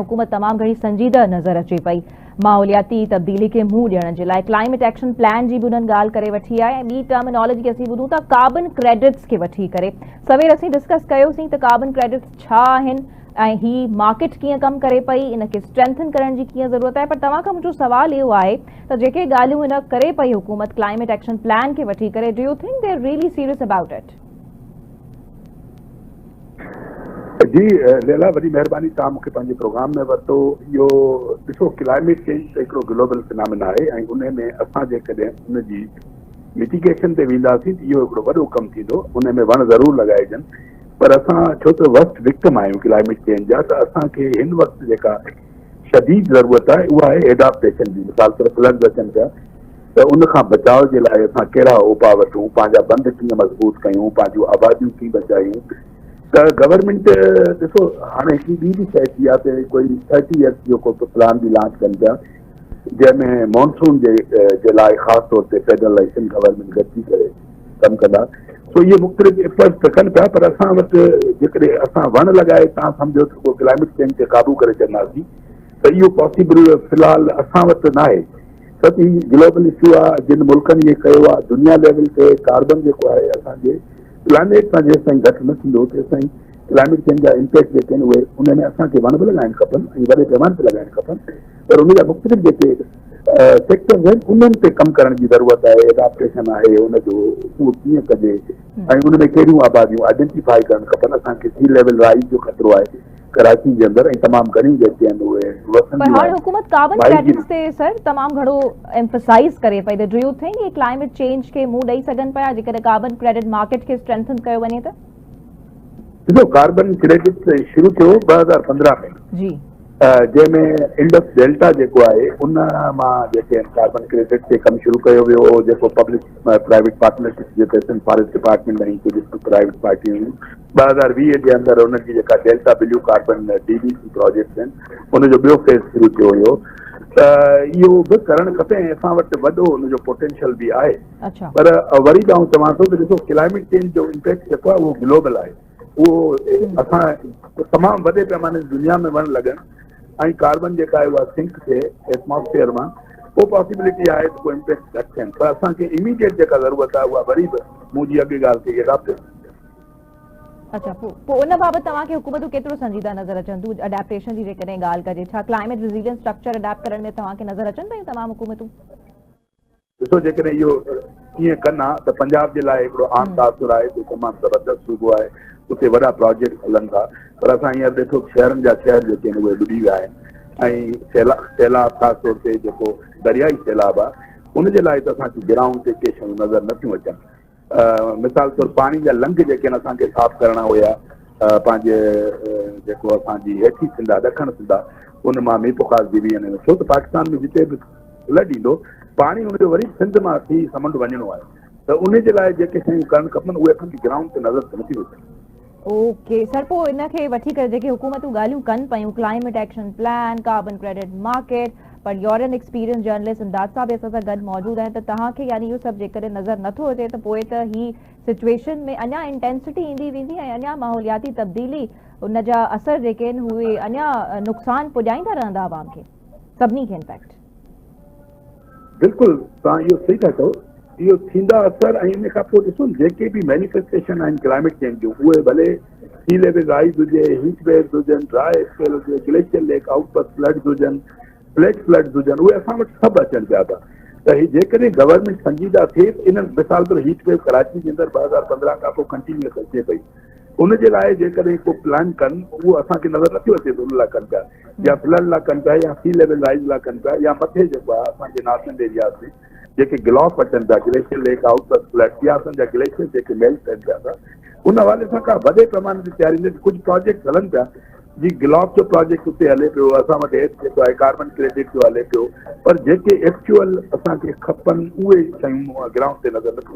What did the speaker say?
حڪومت تمام گهڻي سنجيده نظر اچي پئي. ماحولياتي تبديلي کي منهن ڏيڻ جي لاء ڪلائميٽ ايڪشن پلان جي به انهن ڳالهه ڪري وٺي آهي ۽ ٻي ٽرمنالاجي اسين ٻڌون ٿا ڪاربن ڪريڊٽس کي وٺي ڪري. سوير اسين ڊسڪس ڪيوسين ته ڪاربن ڪريڊٽس ڇا آهن ۽ هي مارڪيٽ ڪيئن ڪم ڪري پئي، ان کي اسٽرينٿن ڪرڻ جي ڪيئن ضرورت آهي پر توهان کان منهنجو سوال اهو آهي ته جيڪي ڳالهيون هن ڪري پئي حڪومت ڪلائميٽ ايڪشن پلان کي وٺي ڪري do you think they are really serious about it? جي ليلا وڏي مهرباني توهان مون کي پنهنجي پروگرام ۾ ورتو. اهو ڏسو ڪلائميٽ چينج ته هڪڙو گلوبل فنامنا آهي ۽ ان ۾ اسان جيڪڏهن ان جي مٽيگيشن تي وينداسين ته اهو هڪڙو وڏو ڪم ٿيندو. ان ۾ وڻ ضرور لڳائجن پر اسان ڇو ته ورسٽ وڪٽم آهيون ڪلائميٽ چينج جا ته اسان کي هن وقت جيڪا شديد ضرورت آهي اها آهي ايڊاپٽيشن جي. مثال طور فلڊز اچن پيا ته ان کان بچاء جي لاء اسان ڪهڙا اپاء وٺون، پنهنجا بند ڪيئن مضبوط ڪيون، پنهنجون آباديون ڪيئن بچايون ته گورنمينٽ ڏسو هاڻي هڪڙي ٻي به شيء ٿي آهي ته ڪوئي ٿرٽي ايئرس جو ڪو پلان به لانچ ڪن پيا جنهن ۾ مانسون جي جي لاء خاص طور تي فيڊرل ۽ سنڌ گورنمينٽ گڏجي ڪري ڪم ڪندا. سو اهي مختلف ايفرٽس ته ڪن پيا پر اسان وٽ جيڪڏهن اسان وڻ لڳائي تان سمجهو ته ڪو ڪلائميٽ چينج تي قابو ڪري ڇڏنداسين ته اهو پاسيبل في الحال اسان وٽ ناهي. سچ هي گلوبل اشو آ جن ملڪن ائين ڪيو آ دنيا ليول تي ڪاربن جيڪو آهي اسان جي پلانيٽ تان جيستائين گهٽ نه ٿيندو تيستائين ڪلائميٽ چينج جا امپيڪٽ جيڪي آهن اهي ان ۾ اسان کي وڻ به لڳائڻ کپن ۽ وڏي پيماني تي لڳائڻ کپن پر ان جا مختلف جيڪي سيڪٽرز آهن انهن تي ڪم ڪرڻ جي ضرورت آهي. اڊاپٽيشن آهي ان جو اهو ڪيئن ڪجي ۽ ان ۾ ڪهڙيون آباديون آئيڊينٽيفائي ڪرڻ کپن. اسان کي سي ليول رائز جو خطرو آهي ڪراچي جي اندر ۽ تمام گهڻيون جيڪي آهن اهي پر وسنديون هاڻ آهن حڪومت ڪاربن مائي جي ڪريڊٽس تي سر تمام گهڻو ايمفسائز ڪري پئي ته do you think اهي ڪلائميٽ چينج کي منهن ڏئي سگهن پيا جيڪڏهن ڪاربن ڪريڊٽ مارڪيٽ کي اسٽرينٿن ڪيو وڃي ته؟ ڏسو ڪاربن ڪريڊٽ شروع ٿيو 2015 ۾ جي. جنهن ۾ انڊس ڊيلٽا جيڪو آهي ان مان جيڪي آهن ڪاربن ڪريڊٽ تي ڪم شروع ڪيو ويو هو جيڪو پبلڪ پرائيويٽ پارٽنرشپ جي تحت فاريسٽ ڊپارٽمينٽ ۽ ڪجهه پرائيويٽ پارٽيون هيون. 2020 جي اندر انهن جي جيڪا delta blue carbon, D B C, project آهن ان جو ٻيو فيز شروع ٿيو هيو ته اهو به ڪرڻ کپي ۽ اسان وٽ وڏو ان جو پوٽينشل به آهي پر وري به آئون چوان ٿو ته ڏسو ڪلائميٽ چينج جو امپيڪٽ جيڪو آهي اهو گلوبل آهي اهو اسان تمام وڏي پيماني تي دنيا ۾ وڻ لڳڻ ۽ ڪاربن جيڪا آهي اها سنڪ ٿئي ايٽماسفيئر مان پوء پاسيبلٽي آهي ته پوء امپيڪٽ گهٽ ٿين پر اسان کي اميڊيٽ جيڪا ضرورت آهي اها وري به مون جي اڳي ڳالهه ڪئي اڊاپٽيشن. اڇا پوء ان بابت توهان کي حڪومتون ڪيترو سنجيده نظر اچن ٿيون اڊيپٽيشن جي جيڪڏهن ڳالهه ڪجي ڇا ڪلائميٽ ريزيلينس اسٽرڪچر اڊيپٽ ڪرڻ ۾ توهان کي نظر اچن پيون تمام حڪومتون؟ ڏسو جيڪڏهن اهو ائين ڪن ها ته پنجاب جي لاء هڪڙو عام تاثر آهي ته تمام زبردست صوبو آهي اتي وڏا پراجيڪٽ هلن ٿا پر اسان هينئر ڏٺو شهرن جا شهر جيڪي آهن اهي ٻڏي ويا آهن ۽ سيلاب خاص طور تي جيڪو دريائي سيلاب آهي ان جي لاء ته اسان کي گرائونڊ تي ڪي شيون نظر نٿيون اچن. مثال طور پاڻي جا لنگهه جيڪي آهن اسان کي صاف ڪرڻا هيا پنهنجي جيڪو اسان جي هيٺين سنڌ آهي ڏکڻ سنڌ آهي ان مان ميرپورخاص جي به ڇو ته پاڪستان ۾ جتي به فلڊ ايندو پاڻي ان جو وري سنڌ مان ٿي سمنڊ وڃڻو آهي ته ان جي لاء جيڪي شيون ڪرڻ کپن اهي اسان کي گرائونڊ تي نظر ته نٿيون اچن. اوڪي سر پوء ان کي وٺي ڪري جيڪي حڪومتون ڳالهيون ڪن پيون climate action plan carbon credit market پر يورين ايڪسپيرينس جرنلسٽ امداد صاحب به اسان سان گڏ موجود آهن ته توهان کي يعني اهو سڀ جيڪڏهن نظر نٿو اچي ته پوء ته هي سچويشن ۾ اڃا انٽينسٽي ايندي ويندي ۽ اڃا ماحولياتي تبديلي ان جا اثر جيڪي آهن اهي اڃا نقصان پڄائيندا رهندا عوام کي سڀني کي انفيڪٽ. بلڪل توهان اهو صحيح ٿا چئو اهو ٿيندا اثر ۽ ان کان پوء ڏسو جيڪي به مينيفيسٽيشن آهن ڪلائميٽ چينج جون اهي ڀلي سي ليول رائز هجي هيٽ ويوز هجن ڊرائي اسپيل هجي گليشيئر ليڪ آئوٽ برسٽ فلڊز هجن فليش فلڊز هجن اهي اسان وٽ سڀ اچن پيا ٿا ته هي جيڪڏهن گورنمينٽ سنجيده ٿئي ته انهن مثال طور هيٽ ويو ڪراچي جي اندر 2015 کان پوء ڪنٽينيوس اچي پئي ان جي لاء جيڪڏهن ڪو پلان ڪن اهو اسان کي نظر نٿو اچي ته ان لاء ڪن پيا يا فلڊ لاء ڪن پيا يا سي ليول رائز لاء ڪن پيا يا مٿي جيڪو آهي اسان جي نارٿن ايرياز ۾ جيڪي گلاف اچن پيا گليشيئر ليڪ آئوٽ برسٽ فلڊ يا اسان جا گليشيئر جيڪي ميلٽ ٿين پيا ٿا ان حوالي سان ڪا وڏي پيماني تي تياري نه ڪجهه پراجيڪٽ هلن پيا جي گلاف جو پراجيڪٽ اتي هلي پيو اسان وٽ هيٺ جيڪو آهي ڪاربن ڪريڊٽ جو هلي پيو پر جيڪي ايڪچوئل اسان کي کپن اهي شيون گرائونڊ تي نظر نٿيون.